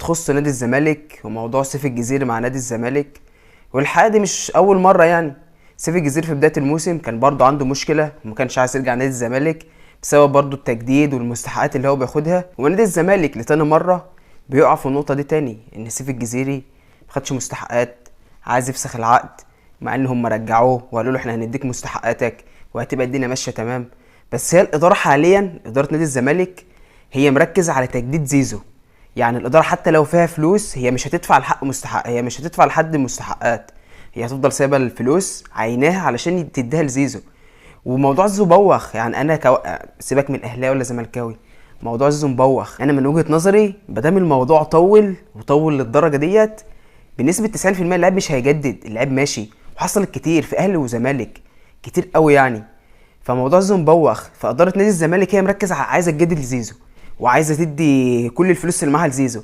بتخص نادي الزمالك وموضوع سيف الجزيري مع نادي الزمالك. والحقيقة دي مش اول مرة، يعني سيف الجزيري في بداية الموسم كان برضه عنده مشكلة وما كانش عايز يرجع نادي الزمالك بسبب برضه التجديد والمستحقات اللي هو بياخدها. ونادي الزمالك لتاني مرة بيقع في النقطة دي تاني، ان سيف الجزيري ما خدش مستحقات، عايز يفسخ العقد، مع ان هم رجعوه وقالوا له احنا هنديك مستحقاتك وهتبقى الدنيا ماشية تمام. بس هي الادارة حاليا، ادارة نادي الزمالك، هي مركزه على تجديد زيزو. يعني الادارة حتى لو فيها فلوس هي مش هتدفع الحق مستحق، هي مش هتدفع لحد مستحقات، هي هتفضل سايبه الفلوس عيناها علشان تديها لزيزو. وموضوع زيزو بوخ، يعني انا سيبك من اهلاوي ولا زملكاوي، موضوع زيزو مبوخ. انا من وجهه نظري مادام الموضوع طول وطول للدرجة ديت، بنسبة 90% اللاعب مش هيجدد، اللاعب ماشي. وحصلت كتير في اهلي وزمالك كتير قوي يعني. فموضوع زيزو مبوخ، فاداره نادي الزمالك هي مركزه عايزه تجدد لزيزو وعايزه تدي كل الفلوس اللي معاها لزيزو.